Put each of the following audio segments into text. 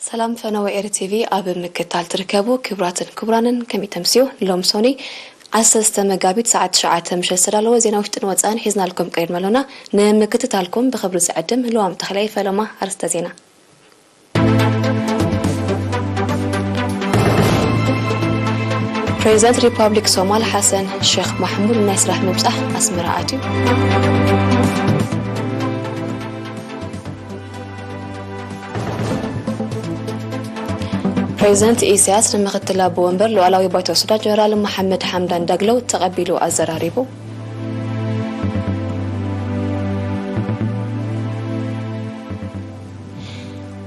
ሰላም ፈነወ ኤሪ ቲቪ ኣብ ምክታል ትርከቡ ክቡራትን ክቡራንን፣ ከመይ ተምስዮ? ሎም ሶኒ ዓሰርተ መጋቢት ሰዓት ትሽዓተ ምሸት ዝተዳለወ ዜና ውሽጥን ወፃእን ሒዝናልኩም ቀሪብና ኣሎና። ንምክትታልኩም ብኽብሪ ዝዕድም ልዋም ተኽላይ ፈለማ ኣርስተ ዜና። ፕሬዚደንት ሪፐብሊክ ሶማል ሓሰን ሼክ ማሕሙድ ናይ ስራሕ ምብጻሕ ኣስመራ ኣትዩ። ፕሬዚደንት ኢሳያስ ንምክትል ኣቦ ወንበር ሉዓላዊ ባይቶ ሱዳን ጀነራል መሓመድ ሓምዳን ዳግሎ ተቐቢሉ ኣዘራሪቡ።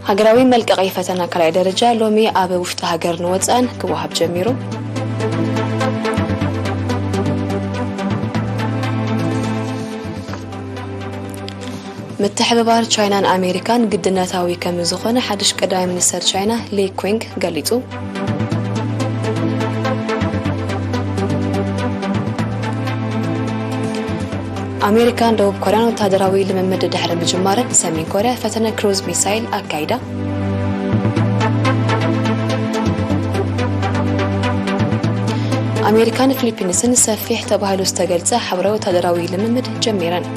ሃገራዊ መልቀቒ ፈተና ካልኣይ ደረጃ ሎሚ ኣብ ውሽጢ ሃገር ንወፃእን ክወሃብ ጀሚሩ። ምትሕብባር ቻይናን ኣሜሪካን ግድነታዊ ከም ዝኾነ ሓድሽ ቀዳማይ ሚኒስተር ቻይና ሊ ኩንግ ገሊጹ። ኣሜሪካን ደቡብ ኮርያን ወታደራዊ ልምምድ ድሕሪ ምጅማረን፣ ሰሜን ኮርያ ፈተነ ክሩዝ ሚሳይል ኣካይዳ። ኣሜሪካን ፊሊፒንስን ሰፊሕ ተባሂሉ ዝተገልጸ ሓበራዊ ወታደራዊ ልምምድ ጀሚረን።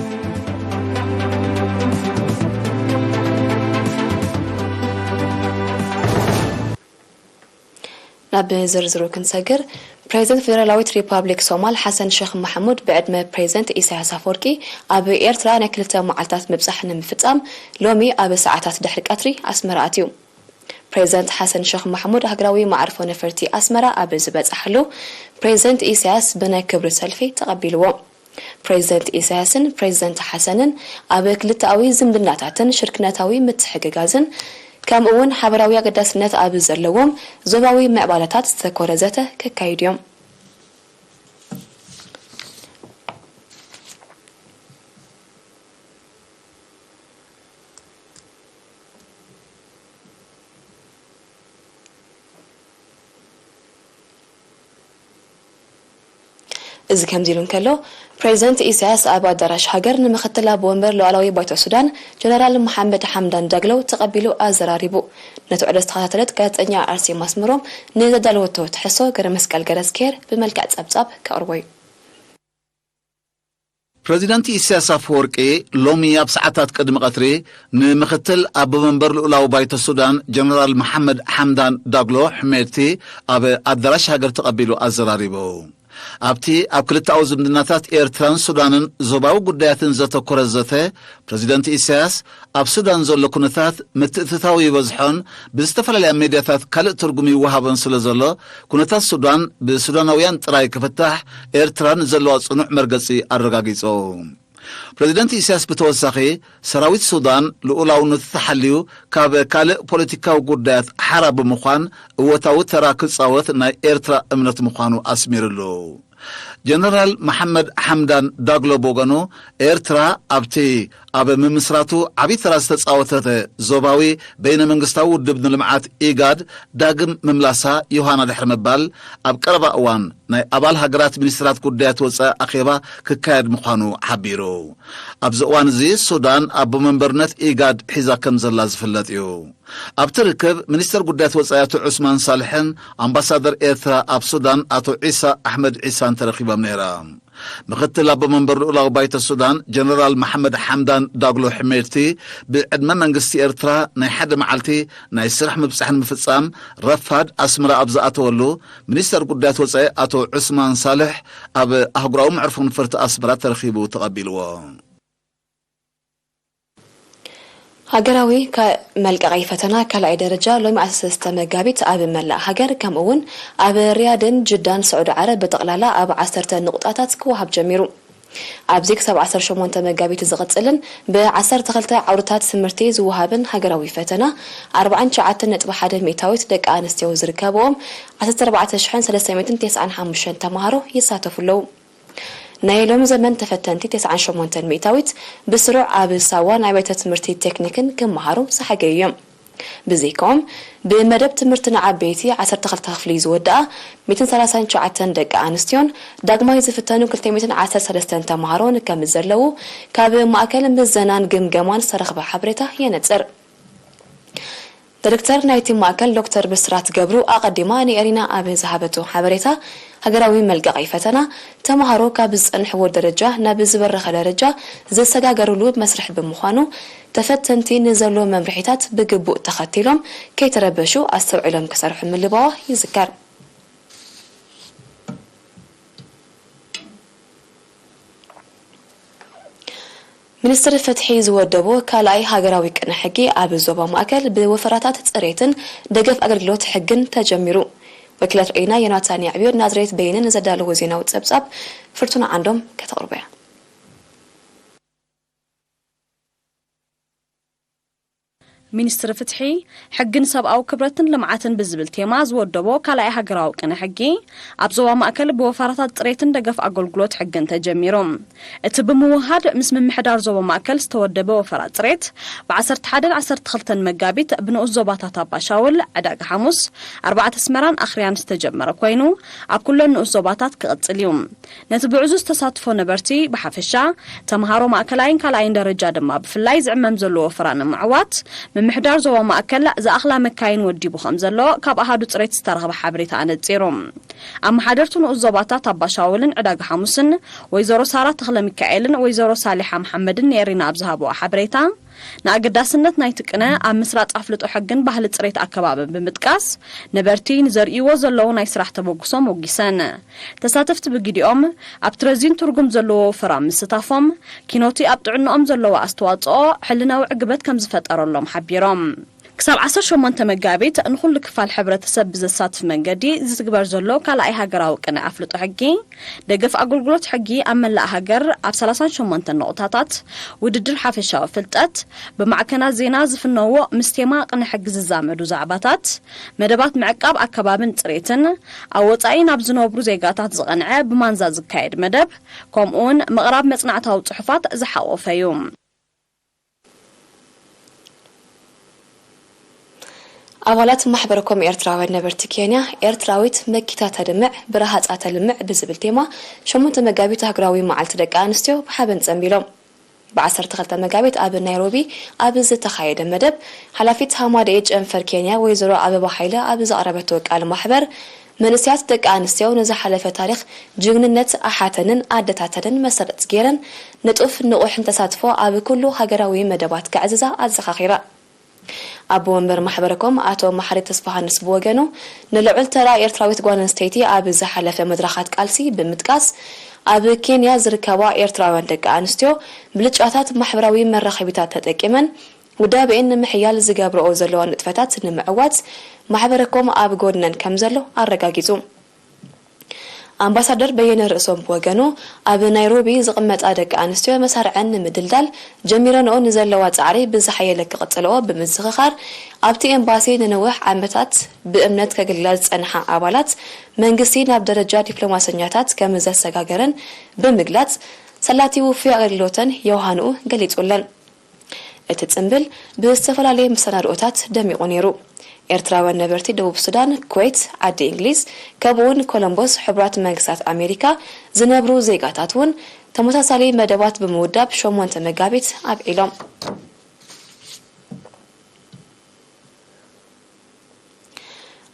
ናብ ዝርዝሩ ክንሰግር፣ ፕሬዚደንት ፌደራላዊት ሪፓብሊክ ሶማል ሓሰን ሸኽ ማሕሙድ ብዕድመ ፕሬዚደንት ኢሳያስ ኣፈወርቂ ኣብ ኤርትራ ናይ ክልተ መዓልታት ምብጻሕ ንምፍጻም ሎሚ ኣብ ሰዓታት ድሕሪ ቀትሪ ኣስመራ ኣትዩ። ፕሬዚደንት ሓሰን ሸኽ ማሕሙድ ሃገራዊ መዓርፎ ነፈርቲ ኣስመራ ኣብ ዝበጻሕሉ፣ ፕሬዚደንት ኢሳያስ ብናይ ክብሪ ሰልፊ ተቐቢልዎ። ፕሬዚደንት ኢሳያስን ፕሬዚደንት ሓሰንን ኣብ ክልተኣዊ ዝምድናታትን ሽርክነታዊ ምትሕግጋዝን፣ ከምኡ እውን ሓበራዊ ኣገዳስነት ኣብ ዘለዎም ዞባዊ ምዕባለታት ዝተኮረ ዘተ ከካይዱ እዮም። እዚ ከምዚ ኢሉ እንከሎ፣ ፕሬዚደንት ኢሳያስ ኣብ ኣዳራሽ ሃገር ንምክትል ኣቦ ወንበር ሉዓላዊ ባይቶ ሱዳን ጀነራል መሓመድ ሓምዳን ዳግሎ ተቐቢሉ ኣዘራሪቡ። ነቲ ውዕሎ ዝተኸታተለት ጋዜጠኛ ኣርሴማ ኣስመሮም ንዘዳለወቶ ትሕዝቶ ገረመስቀል ገረዝኬር ብመልክዕ ጸብጻብ ከቕርቦ እዩ። ፕረዚደንት ኢሳያስ ኣፈወርቂ ሎሚ ኣብ ሰዓታት ቅድሚ ቀትሪ ንምኽትል ኣቦ መንበር ልኡላዊ ባይቶ ሱዳን ጀነራል መሓመድ ሓምዳን ዳግሎ ሕሜድቲ ኣብ ኣዳራሽ ሃገር ተቐቢሉ ኣዘራሪቡ። ኣብቲ ኣብ ክልተኣዊ ዝምድናታት ኤርትራን ሱዳንን ዞባዊ ጉዳያትን ዘተኮረ ዘተ፣ ፕረዚደንት ኢሳያስ ኣብ ሱዳን ዘሎ ኩነታት ምትእትታው ይበዝሖን ብዝተፈላለያ ሜድያታት ካልእ ትርጉም ይወሃቦን ስለ ዘሎ፣ ኩነታት ሱዳን ብሱዳናውያን ጥራይ ክፍታሕ ኤርትራ ንዘለዋ ጽኑዕ መርገጺ ኣረጋጊጹ። ፕረዚደንት ኢሳያስ ብተወሳኺ፣ ሰራዊት ሱዳን ልኡላውነቱ ተሓልዩ ካብ ካልእ ፖለቲካዊ ጉዳያት ሓራ ብምዃን እወታዊ ተራ ክጻወት ናይ ኤርትራ እምነት ምዃኑ ኣስሚሩሉ። ጀነራል መሓመድ ሓምዳን ዳግሎ ብወገኑ፣ ኤርትራ ኣብቲ ኣብ ምምስራቱ ዓቢ ተራ ዝተጻወተት ዞባዊ በይነ መንግስታዊ ውድብ ንልምዓት ኢጋድ ዳግም ምምላሳ ዮሃና ድሕሪ ምባል፣ ኣብ ቀረባ እዋን ናይ ኣባል ሃገራት ሚኒስትራት ጉዳያት ወጻኢ ኣኼባ ክካየድ ምዃኑ ሓቢሩ። ኣብዚ እዋን እዚ ሱዳን ኣቦ መንበርነት ኢጋድ ሒዛ ከም ዘላ ዝፍለጥ እዩ። ኣብቲ ርክብ ሚኒስተር ጉዳያት ወጻኢ ኣቶ ዑስማን ሳልሕን ኣምባሳደር ኤርትራ ኣብ ሱዳን ኣቶ ዒሳ ኣሕመድ ዒሳን ተረኺቦም ነይሮም። ምኽትል ኣቦ መንበር ልኡላዊ ባይቶ ሱዳን ጀነራል መሓመድ ሓምዳን ዳግሎ ሕሜድቲ ብዕድመ መንግስቲ ኤርትራ ናይ ሓደ መዓልቲ ናይ ስራሕ ምብጻሕ ንምፍጻም ረፋድ ኣስመራ ኣብ ዝኣተወሉ፣ ሚኒስተር ጉዳያት ወጻኢ ኣቶ ዑስማን ሳልሕ ኣብ ኣህጉራዊ መዕርፎ ነፈርቲ ኣስመራ ተረኺቡ ተቐቢልዎ። ሃገራዊ ከ- መልቀቒ ፈተና ካልኣይ ደረጃ ሎሚ ዓሰርተ ሰለስተ መጋቢት ኣብ መላእ ሃገር፣ ከምኡ እውን ኣብ ሪያድን ጅዳን ስዑዲ ዓረብ ብጠቕላላ ኣብ ዓሰርተ ንቑጣታት ክወሃብ ጀሚሩ። ኣብዚ ክሳብ ዓሰርተ ሸሞንተ መጋቢት ዝቕጽልን ብ ዓሰርተ ክልተ ዓውድታት ትምህርቲ ዝወሃብን ሃገራዊ ፈተና፣ ኣርባዓን ትሽዓተን ነጥቢ ሓደ ሚእታዊት ደቂ ኣንስትዮ ዝርከብዎም ዓሰርተ ኣርባዕተ ሽሕን ሰለስተ ሚእትን ተስዓን ሓሙሽተን ተማሃሮ ይሳተፉ ኣለዉ። ናይ ሎሚ ዘመን ተፈተንቲ ተስዓን ሸሞንተን ሚእታዊት ብስሩዕ ኣብ ሳዋ ናይ ቤተ ትምህርቲ ቴክኒክን ክመሃሩ ዝሓገዩ እዮም። ብዘይካኦም፣ ብመደብ ትምህርቲ ንዓበይቲ ዓሰርተ ክልተ ክፍሊ ዝወድኣ ሚእትን ሰላሳን ትሽዓተን ደቂ ኣንስትዮን ዳግማይ ዝፍተኑ ክልተ ሚእትን ዓሰርተ ሰለስተን ተምሃሮን ከም ዘለዉ ካብ ማእከል ምዘናን ግምገማን ዝተረኽበ ሓበሬታ የነጽር። ዳይሬክተር ናይቲ ማእከል ዶክተር ብስራት ገብሩ ኣቐዲማ ንኤሪና ኣብ ዝሃበቶ ሓበሬታ፣ ሃገራዊ መልቀቒ ፈተና ተምሃሮ ካብ ዝጸንሕዎ ደረጃ ናብ ዝበረኸ ደረጃ ዘሰጋገርሉ መስርሕ ብምዃኑ፣ ተፈተንቲ ንዘሎ መምርሒታት ብግቡእ ተኸቲሎም ከይተረበሹ ኣስተውዒሎም ክሰርሑ ምልባዋ ይዝከር። ሚኒስትሪ ፍትሒ ዝወደቦ ካልኣይ ሃገራዊ ቅነ ሕጊ ኣብ ዞባ ማእከል ብወፈራታት ጽሬትን ደገፍ ኣገልግሎት ሕግን ተጀሚሩ። ወኪላት ሬና ዮናታን ያዕብዮ ናዝሬት በይነ ንዘዳለዎ ዜናዊ ጸብጻብ ፍርቱና ዓንዶም ከተቕርቦ እያ። ሚኒስትሪ ፍትሒ፣ ሕግን ሰብኣዊ ክብረትን ልምዓትን ብዝብል ቴማ ዝወደቦ ካልኣይ ሃገራዊ ቅነ ሕጊ፣ ኣብ ዞባ ማእከል ብወፈራታት ጽሬትን ደገፍ ኣገልግሎት ሕግን ተጀሚሩ። እቲ ብምውሃድ ምስ ምምሕዳር ዞባ ማእከል ዝተወደበ ወፈራ ጽሬት፣ ብ ዓሰርተ ሓደን ዓሰርተ ክልተን መጋቢት ብንኡስ ዞባታት ኣባሻውል፣ ዕዳጋ ሓሙስ፣ ኣርባዕተ ኣስመራን ኣኽርያን ዝተጀመረ ኮይኑ፣ ኣብ ኩለን ንኡስ ዞባታት ክቕጽል እዩ። ነቲ ብዕዙዝ ተሳትፎ ነበርቲ ብሓፈሻ፣ ተምሃሮ ማእከላይን ካልኣይን ደረጃ ድማ ብፍላይ ዝዕመም ዘሎ ወፈራ ንምዕዋት፣ ምምሕዳር ዞባ ማእከል ዝኣኽላ መካይን ወዲቡ ከም ዘሎ ካብ ኣሃዱ ጽሬት ዝተረኽበ ሓበሬታ ኣነጺሩ። ኣመሓደርቲ ንኡስ ዞባታት ኣባሻውልን ዕዳጋ ሓሙስን፣ ወይዘሮ ሳራ ተኽለሚካኤልን ወይዘሮ ሳሊሓ መሓመድን ንኤሪና ኣብ ዝሃብኦ ሓበሬታ፣ ንኣገዳስነት ናይቲ ቅነ ኣብ ምስራጽ ኣፍልጦ ሕግን ባህሊ ጽሬት ኣከባብን ብምጥቃስ፣ ነበርቲ ንዘርእይዎ ዘለዉ ናይ ስራሕ ተበግሶ ሞጒሰን። ተሳተፍቲ ብግዲኦም፣ ኣብቲ ረዚን ትርጉም ዘለዎ ወፈራ ምስታፎም፣ ኪኖቲ ኣብ ጥዕንኦም ዘለዎ ኣስተዋጽኦ ሕልናዊ ዕግበት ከም ዝፈጠረሎም ሓቢሮም። ክሳብ ዓሰርተ ሸሞንተ መጋቢት ንኹሉ ክፋል ሕብረተሰብ ብዘሳትፍ መንገዲ ዝትግበር ዘሎ ካልኣይ ሃገራዊ ቅነ ኣፍልጦ ሕጊ፣ ደገፍ ኣገልግሎት ሕጊ ኣብ መላእ ሃገር ኣብ ሰላሳን ሸሞንተን ነቑጣታት ውድድር ሓፈሻዊ ፍልጠት፣ ብማዕከናት ዜና ዝፍነዎ ምስ ቴማ ቅነ ሕጊ ዝዛመዱ ዛዕባታት፣ መደባት ምዕቃብ ኣከባብን ጽሬትን፣ ኣብ ወጻኢ ናብ ዝነብሩ ዜጋታት ዝቐንዐ ብማንዛ ዝካየድ መደብ፣ ከምኡውን ምቕራብ መጽናዕታዊ ጽሑፋት ዝሓቖፈ እዩ። ኣባላት ማሕበረ ኮም ኤርትራውያን ነበርቲ ኬንያ፣ ኤርትራዊት መኪታ ተድምዕ፣ ብረሃጻ ተልምዕ ብዝብል ቴማ፣ ሸሞንተ መጋቢት ኣህጉራዊ መዓልቲ ደቂ ኣንስትዮ ብሓበን ጸንቢሎም። ብ ዓሰርተ ክልተ መጋቢት ኣብ ናይሮቢ ኣብ ዝተኻየደ መደብ፣ ሓላፊት ሃማደኤ ጨንፈር ኬንያ ወይዘሮ ኣበባ ሃይለ ኣብ ዘቕረበቶ ቃል ማሕበር፣ መንእሰያት ደቂ ኣንስትዮ ንዝሓለፈ ታሪኽ ጅግንነት ኣሓተንን ኣደታተንን መሰረት ገይረን ንጡፍ ንቑሕን ተሳትፎ ኣብ ኩሉ ሃገራዊ መደባት ከዕዝዛ ኣዘኻኺራ። ኣቦ ወንበር ማሕበረ ኮም ኣቶ መሓሪ ተስፋሃንስ ብወገኑ፣ ንልዑል ተራ ኤርትራዊት ጓል ኣንስተይቲ ኣብ ዝሓለፈ መድረኻት ቃልሲ ብምጥቃስ፣ ኣብ ኬንያ ዝርከባ ኤርትራውያን ደቂ ኣንስትዮ ብልጫታት ማሕበራዊ መራኸቢታት ተጠቂመን ውዳቤኤን ንምሕያል ዝገብርኦ ዘለዋ ንጥፈታት ንምዕዋት ማሕበረ ኮም ኣብ ጎድነን ከም ዘሎ ኣረጋጊጹ። ኣምባሳደር በየነ ርእሶም ብወገኑ፣ ኣብ ናይሮቢ ዝቕመጣ ደቂ ኣንስትዮ መሳርዐን ንምድልዳል ጀሚረንኦ ንዘለዋ ጻዕሪ ብዝሓየለ ክቕጽልኦ ብምዝኽኻር፣ ኣብቲ ኤምባሲ ንነዊሕ ዓመታት ብእምነት ከገልግላ ዝጸንሓ ኣባላት መንግስቲ ናብ ደረጃ ዲፕሎማሰኛታት ከም ዘሰጋገረን ብምግላጽ፣ ሰላቲ ውፉይ ኣገልግሎተን ዮሃንኡ ገሊጹለን። እቲ ጽምብል ብዝተፈላለየ መሰናድኦታት ደሚቑ ነይሩ። ኤርትራውያን ነበርቲ ደቡብ ሱዳን፣ ኩዌት፣ ዓዲ እንግሊዝ፣ ከምኡውን ኮሎምቦስ፣ ሕቡራት መንግስታት ኣሜሪካ ዝነብሩ ዜጋታት እውን ተመሳሳሊ መደባት ብምውዳብ ሸሞንተ መጋቢት ኣብዒሎም።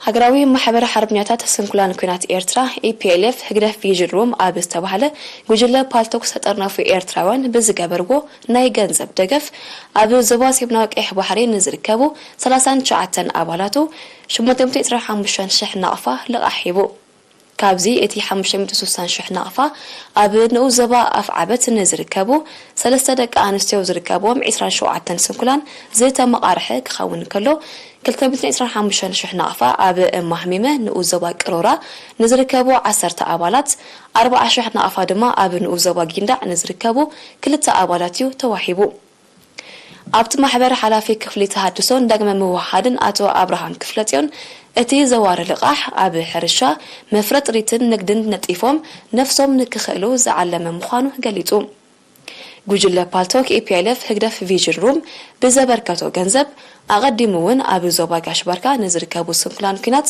ሃገራዊ ማሕበር ሓርበኛታት ስንኩላን ኲናት ኤርትራ፣ ኢ ፒ ኤል ኤፍ፣ ህግደፍ ቪዥን ሩም ኣብ ዝተባህለ ጉጅለ ፓልቶክ ዝተጠርነፉ ኤርትራውያን ብዝገበርዎ ናይ ገንዘብ ደገፍ፣ ኣብ ዞባ ሰሜናዊ ቀይሕ ባሕሪ ንዝርከቡ ሰላሳን ትሽዓተን ኣባላቱ ሸሞንተ ሚእትን ዕስራን ሓሙሽተን ሽሕ ናቕፋ ልቓሕ ሂቡ። ካብዚ እቲ ሓሙሽተ ሚእትን ስሳን ሽሕ ናቕፋ ኣብ ንኡስ ዞባ ኣፍዓበት ንዝርከቡ ሰለስተ ደቂ ኣንስትዮ ዝርከብዎም ዕስራን ሸውዓተን ስንኩላን ዝተመቓርሐ ክኸውን ከሎ፣ ክልተ ሚእትን ዕስራን ሓሙሽተን ሽሕ ናቕፋ ኣብ እማህሚመ ንኡስ ዞባ ቅሮራ ንዝርከቡ ዓሰርተ ኣባላት፣ ኣርብዓ ሽሕ ናቕፋ ድማ ኣብ ንኡስ ዞባ ጊንዳዕ ንዝርከቡ ክልተ ኣባላት እዩ ተዋሂቡ። ኣብቲ ማሕበር ሓላፊ ክፍሊ ተሃድሶን ዳግመ ምውሃድን ኣቶ ኣብርሃም ክፍለጽዮን፣ እቲ ዘዋሪ ልቓሕ ኣብ ሕርሻ፣ መፍረ ጥሪትን ንግድን ነጢፎም ነፍሶም ንክኽእሉ ዝዓለመ ምዃኑ ገሊጹ። ጉጅለ ፓልቶክ ኢ ፒ ኤል ኤፍ ህግደፍ ቪዥን ሩም ብዘበርከቶ ገንዘብ፣ ኣቐዲሙ እውን ኣብ ዞባ ጋሽ ባርካ ንዝርከቡ ስንኩላን ኲናት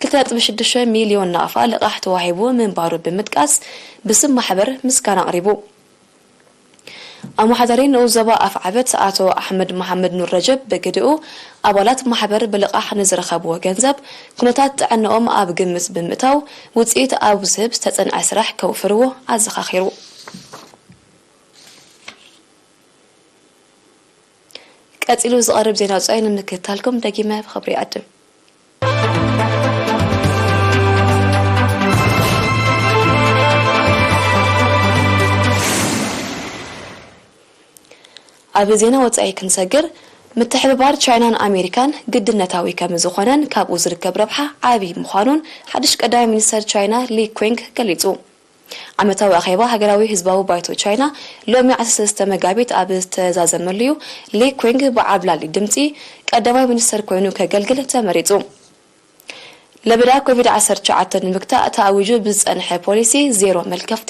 ክልተ ነጥቢ ሽዱሽተ ሚልዮን ናቕፋ ልቓሕ ተዋሂቡ ምንባሩ ብምጥቃስ፣ ብስም ማሕበር ምስጋና ኣቕሪቡ። ኣመሓዳሪ ንኡስ ዞባ ኣፍዓበት ኣቶ ኣሕመድ መሓመድ ኑር ረጀብ ብግድኡ፣ ኣባላት ማሕበር ብልቓሕ ንዝረኸብዎ ገንዘብ ኩነታት ጥዕናኦም ኣብ ግምት ብምእታው ውፅኢት ኣብ ዝህብ ዝተፀንዐ ስራሕ ከውፍርዎ ኣዘኻኺሩ። ቀጺሉ ዝቐርብ ዜና ወጻኢ ንምክትታልኩም ደጊመ ብኽብሪ ይዕድም። ኣብ ዜና ወጻኢ ክንሰግር፣ ምትሕብባር ቻይናን ኣሜሪካን ግድነታዊ ከም ዝኾነን ካብኡ ዝርከብ ረብሓ ዓቢ ምዃኑን ሓድሽ ቀዳማይ ሚኒስተር ቻይና ሊ ኩንግ ገሊጹ። ዓመታዊ ኣኼባ ሃገራዊ ህዝባዊ ባይቶ ቻይና ሎሚ ዓሰርተ ሰለስተ መጋቢት ኣብ ዝተዛዘመሉ እዩ። ሊ ኩንግ ብዓብላሊ ድምጺ ቀዳማይ ሚኒስተር ኮይኑ ከገልግል ተመሪጹ። ለበዳ ኮቪድ ዓሰርተ ትሽዓተ ንምግታእ ተኣዊጁ ብዝጸንሐ ፖሊሲ ዜሮ መልከፍቲ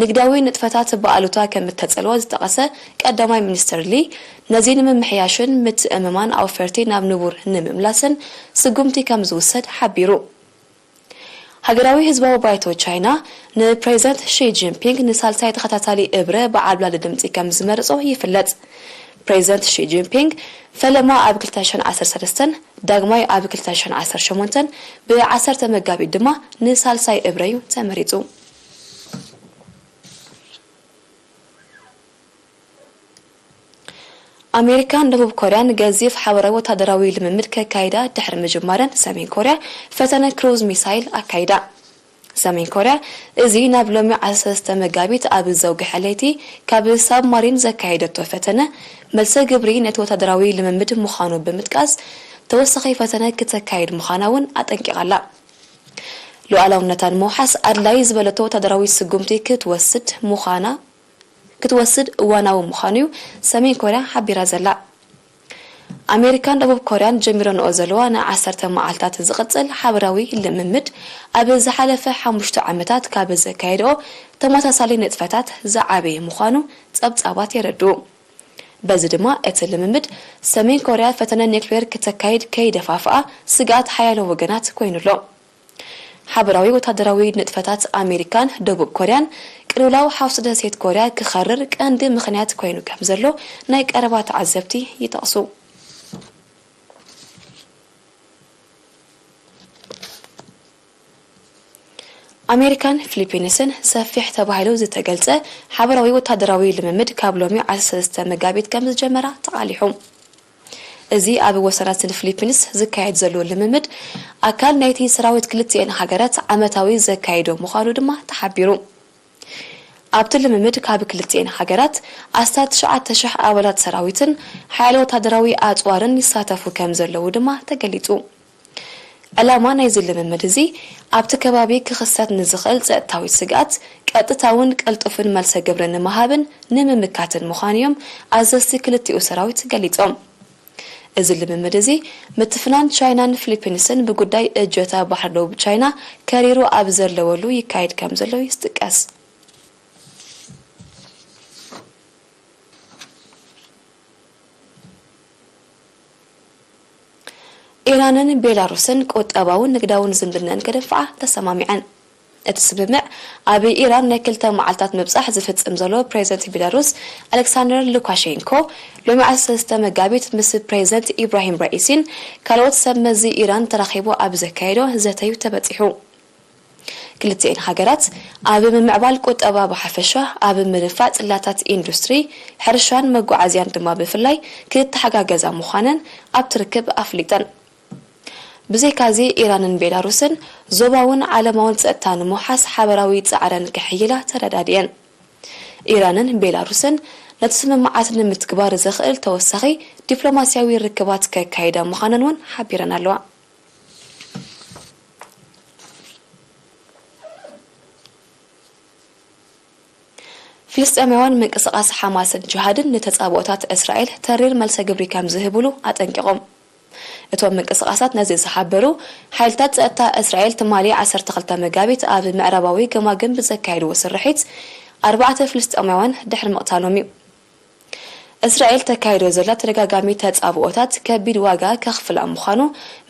ንግዳዊ ንጥፈታት ብኣሉታ ከም እተጸልወ ዝጠቐሰ ቀዳማይ ሚኒስተር ሊ፣ ነዚ ንምምሕያሽን ምትእምማን ኣውፈርቲ ናብ ንቡር ንምምላስን ስጉምቲ ከም ዝውሰድ ሓቢሩ። ሃገራዊ ህዝባዊ ባይቶ ቻይና ንፕሬዚደንት ሺ ጂንፒንግ ንሳልሳይ ተኸታታሊ እብረ ብዓብላሊ ድምጺ ከም ዝመረጾ ይፍለጥ። ፕሬዚደንት ሺ ጂንፒንግ ፈለማ ኣብ ክልተ ሽሕን ዓሰርተ ሰለስተን ዳግማይ ኣብ ክልተ ሽሕን ዓሰርተ ሸሞንተን ብዓሰርተ መጋቢት ድማ ንሳልሳይ እብረ እዩ ተመሪጹ። ኣሜሪካን ደቡብ ኮርያን ገዚፍ ሓበራዊ ወታደራዊ ልምምድ ከካይዳ ድሕሪ ምጅማረን፣ ሰሜን ኮርያ ፈተነ ክሩዝ ሚሳይል ኣካይዳ። ሰሜን ኮርያ እዚ ናብ ሎሚ ዓሰርተ ሰለስተ መጋቢት ኣብ ዘውግሐ ለይቲ ካብ ሳብማሪን ዘካየደቶ ፈተነ፣ መልሰ ግብሪ ነቲ ወታደራዊ ልምምድ ምዃኑ ብምጥቃስ፣ ተወሳኺ ፈተነ ክተካይድ ምዃና እውን ኣጠንቂቓ ኣላ። ሉዓላውነታ ንምውሓስ ኣድላዪ ዝበለቶ ወታደራዊ ስጉምቲ ክትወስድ ምዃና ክትወስድ እዋናዊ ምዃኑ እዩ ሰሜን ኮርያ ሓቢራ ዘላ። ኣሜሪካን ደቡብ ኮርያን ጀሚረንኦ ዘለዋ ንዓሰርተ መዓልታት ዝቕጽል ሓበራዊ ልምምድ፣ ኣብ ዝሓለፈ ሓሙሽተ ዓመታት ካብ ዘካየድኦ ተመሳሳሊ ንጥፈታት ዝዓበየ ምዃኑ ጸብጻባት የረድኡ። በዚ ድማ እቲ ልምምድ፣ ሰሜን ኮርያ ፈተነ ኒክሌር ክተካይድ ከይደፋፍኣ ስግኣት ሓያሎ ወገናት ኮይኑ ኣሎ። ሓበራዊ ወታደራዊ ንጥፈታት ኣሜሪካን ደቡብ ኮርያን፣ ቅልውላው ሓውሲ ደሴት ኮርያ ክኸርር ቀንዲ ምኽንያት ኮይኑ ከም ዘሎ ናይ ቀረባ ተዓዘብቲ ይጠቕሱ። ኣሜሪካን ፊሊፒንስን ሰፊሕ ተባሂሉ ዝተገልጸ ሓበራዊ ወታደራዊ ልምምድ ካብ ሎሚ ዓሰርተ ሰለስተ መጋቢት ከም ዝጀመራ ተቓሊሑ። እዚ ኣብ ወሰናስን ፊሊፒንስ ዝካየድ ዘሎ ልምምድ፣ ኣካል ናይቲ ሰራዊት ክልቲኤን ሃገራት ዓመታዊ ዘካይዶ ምዃኑ ድማ ተሓቢሩ። ኣብቲ ልምምድ ካብ ክልቲኤን ሃገራት ኣስታት ትሽዓተ ሽሕ ኣባላት ሰራዊትን ሓያለ ወታደራዊ ኣጽዋርን ይሳተፉ ከም ዘለዉ ድማ ተገሊጹ። ዕላማ ናይዚ ልምምድ እዚ፣ ኣብቲ ከባቢ ክኽሰት ንዝኽእል ጸጥታዊ ስግኣት ቀጥታውን ቅልጡፍን መልሰ ግብሪ ንምሃብን ንምምካትን ምዃኑ እዮም ኣዘዝቲ ክልቲኡ ሰራዊት ገሊጾም። እዚ ልምምድ እዚ፣ ምትፍናን ቻይናን ፊሊፒንስን ብጉዳይ እጀታ ባሕሪ ደቡብ ቻይና ከሪሩ ኣብ ዘለወሉ ይካየድ ከም ዘሎ ይጥቀስ። ኢራንን ቤላሩስን ቁጠባውን ንግዳውን ዝምድነን ከደፍዓ ተሰማሚዐን። እቲ ስምምዕ፣ ኣብ ኢራን ናይ ክልተ መዓልታት ምብጻሕ ዝፍጽም ዘሎ ፕሬዚደንት ቤላሩስ ኣሌክሳንደር ሉካሼንኮ፣ ሎሚ ዓሰርተ ሰለስተ መጋቢት ምስ ፕሬዚደንት ኢብራሂም ራኢሲን ካልኦት ሰብ መዚ ኢራን ተራኺቡ ኣብ ዘካየዶ ዘተዩ ተበጺሑ። ክልቲኤን ሃገራት ኣብ ምምዕባል ቁጠባ ብሓፈሻ፣ ኣብ ምድንፋዕ ጽላታት ኢንዱስትሪ፣ ሕርሻን መጓዓዝያን ድማ ብፍላይ ክተሓጋገዛ ምዃነን ኣብቲ ርክብ ኣፍሊጠን። ብዘይካዚ፣ ኢራንን ቤላሩስን ዞባውን ዓለማውን ጸጥታ ንምውሓስ ሓበራዊ ጻዕረን ክሕይላ ተረዳዲኤን። ኢራንን ቤላሩስን ነቲ ስምምዓት ንምትግባር ዘኽእል ተወሳኺ ዲፕሎማስያዊ ርክባት ከካይዳ ምዃነን እውን ሓቢረን ኣለዋ። ፍልስጤማውያን ምንቅስቓስ ሓማስን ጅሃድን ንተጻብኦታት እስራኤል ተሪር መልሰ ግብሪ ከም ዝህብሉ ኣጠንቂቖም። እቶም ምንቅስቓሳት ነዚ ዝሓበሩ፣ ሓይልታት ጸጥታ እስራኤል ትማሊ ዓሰርተ ክልተ መጋቢት ኣብ ምዕራባዊ ገማግም ብዘካየድዎ ስርሒት ኣርባዕተ ፍልስጤማውያን ድሕሪ ምቕታሎም እዩ። እስራኤል ተካይዶ ዘላ ተደጋጋሚ ተጻብኦታት ከቢድ ዋጋ ከኽፍላ ምዃኑ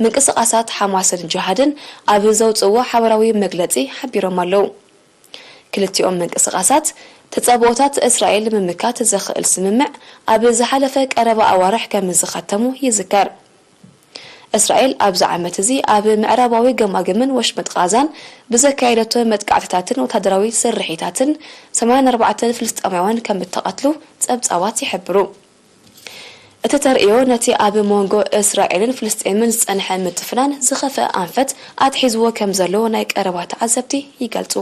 ምንቅስቓሳት ሓማስን ጅሃድን ኣብ ዘውጽእዎ ሓበራዊ መግለጺ ሓቢሮም ኣለዉ። ክልቲኦም ምንቅስቓሳት ጸብኦታት እስራኤል ንምምካት ዘኽእል ስምምዕ ኣብ ዝሓለፈ ቀረባ ኣዋርሕ ከም ዝኸተሙ ይዝከር። እስራኤል ኣብዚ ዓመት እዚ ኣብ ምዕራባዊ ገማግምን ወሽመጥ ቓዛን ብዘካየደቶ መጥቃዕትታትን ወታደራዊ ስርሒታትን ሰማንያን ኣርባዕተን ፍልስጤማውያን ከም እተቐትሉ ጸብጻባት ይሕብሩ። እቲ ተርእዮ ነቲ ኣብ መንጎ እስራኤልን ፍልስጤምን ዝጸንሐ ምትፍናን ዝኸፍአ ኣንፈት ኣትሒዝዎ ከም ዘሎ ናይ ቀረባ ተዓዘብቲ ይገልጹ።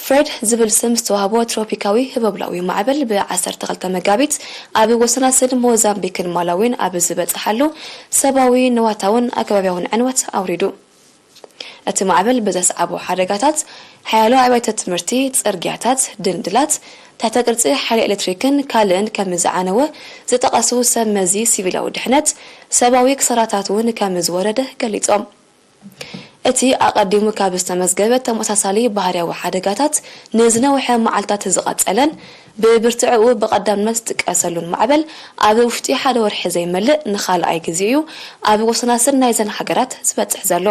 ፍሬድ ዝብል ስም ዝተዋህቦ ትሮፒካዊ ህቦብላዊ ማዕበል ብ ዓሰርተ ክልተ መጋቢት ኣብ ወሰናስን ሞዛምቢክን ማላዊን ኣብ ዝበጽሓሉ ሰብኣዊ፣ ንዋታውን ኣከባብያውን ዕንወት ኣውሪዱ። እቲ ማዕበል ብዘስዓቦ ሓደጋታት ሓያሎ ኣብያተ ትምህርቲ፣ ጽርግያታት፣ ድንድላት፣ ትሕተ ቅርጺ ሓይሊ ኤሌክትሪክን ካልእን ከም ዝዓነወ ዝጠቐሱ ሰብ መዚ ሲቪላዊ ድሕነት፣ ሰብኣዊ ክሳራታት እውን ከም ዝወረደ ገሊጾም። እቲ ኣቐዲሙ ካብ ዝተመዝገበ ተመሳሳሊ ባህርያዊ ሓደጋታት ንዝነውሐ መዓልታት ዝቐጸለን ብብርትዕኡ ብቐዳምነት ዝጥቀሰሉን ማዕበል፣ ኣብ ውሽጢ ሓደ ወርሒ ዘይመልእ ንኻልኣይ ግዜ እዩ ኣብ ወሰናስን ናይዘን ሃገራት ዝበጽሕ ዘሎ።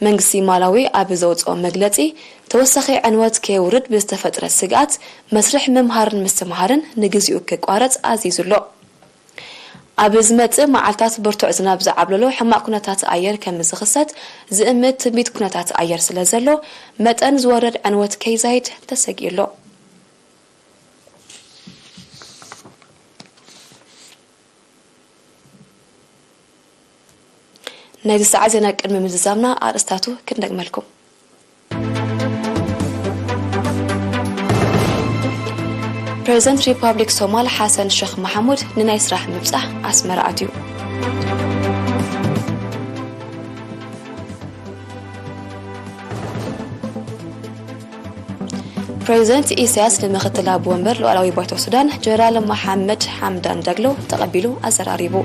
መንግስቲ ማላዊ ኣብ ዘውጽኦ መግለጺ፣ ተወሳኺ ዕንወት ከየውርድ ብዝተፈጥረ ስግኣት፣ መስርሕ ምምሃርን ምስትምሃርን ንግዚኡ ክቋረጽ ኣዚዙ ኣሎ። ኣብ ዝመጽእ መዓልታት ብርቱዕ ዝናብ ዝዓብለሎ ሕማቕ ኩነታት ኣየር ከም ዝኽሰት ዝእምት ትንቢት ኩነታት ኣየር ስለ ዘሎ፣ መጠን ዝወርድ ዕንወት ከይዛይድ ተሰጊኡ ኣሎ። ናይዚ ሰዓት ዜና ቅድሚ ምዝዛምና ኣርእስታቱ ክንደግመልኩም። ፕሬዚደንት ሪፓብሊክ ሶማል ሓሰን ሸኽ መሓሙድ ንናይ ስራሕ ምብጻሕ ኣስመራ ኣትዩ። ፕሬዚደንት ኢሳያስ ንምክትል ኣቦ ወንበር ሉዓላዊ ባይቶ ሱዳን ጀነራል መሓመድ ሓምዳን ዳግሎ ተቐቢሉ ኣዘራሪቡ።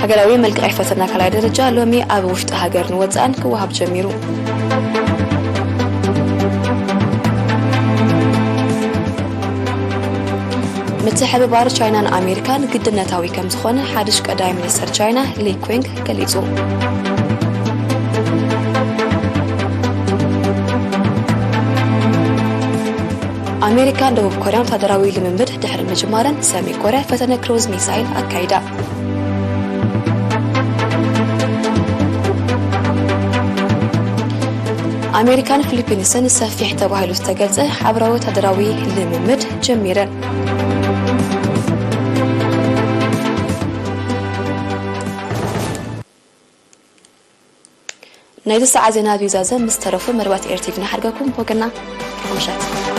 ሃገራዊ መልቀቒ ፈተና ካልኣይ ደረጃ ሎሚ ኣብ ውሽጢ ሃገርን ወጻእን ክወሃብ ጀሚሩ። ምትሕብባር ቻይናን ኣሜሪካን ግድነታዊ ከም ዝኾነ ሓድሽ ቀዳማይ ሚኒስትር ቻይና ሊ ኩንግ ገሊጹ። ኣሜሪካን ደቡብ ኮርያን ወታደራዊ ልምምድ ድሕሪ ምጅማረን፣ ሰሜን ኮርያ ፈተነ ክሩዝ ሚሳይል ኣካይዳ። ኣሜሪካን ፊሊፒንስን ሰፊሕ ተባሂሉ ዝተገልጸ ሓበራዊ ወታደራዊ ልምምድ ጀሚረን። ናይዚ ሰዓት ዜና ኣብዚ ዛዘም ምስ ተረፉ መርባት ኤር ቲቪ ንሓድገኩም። ወገና፣ ምሸት።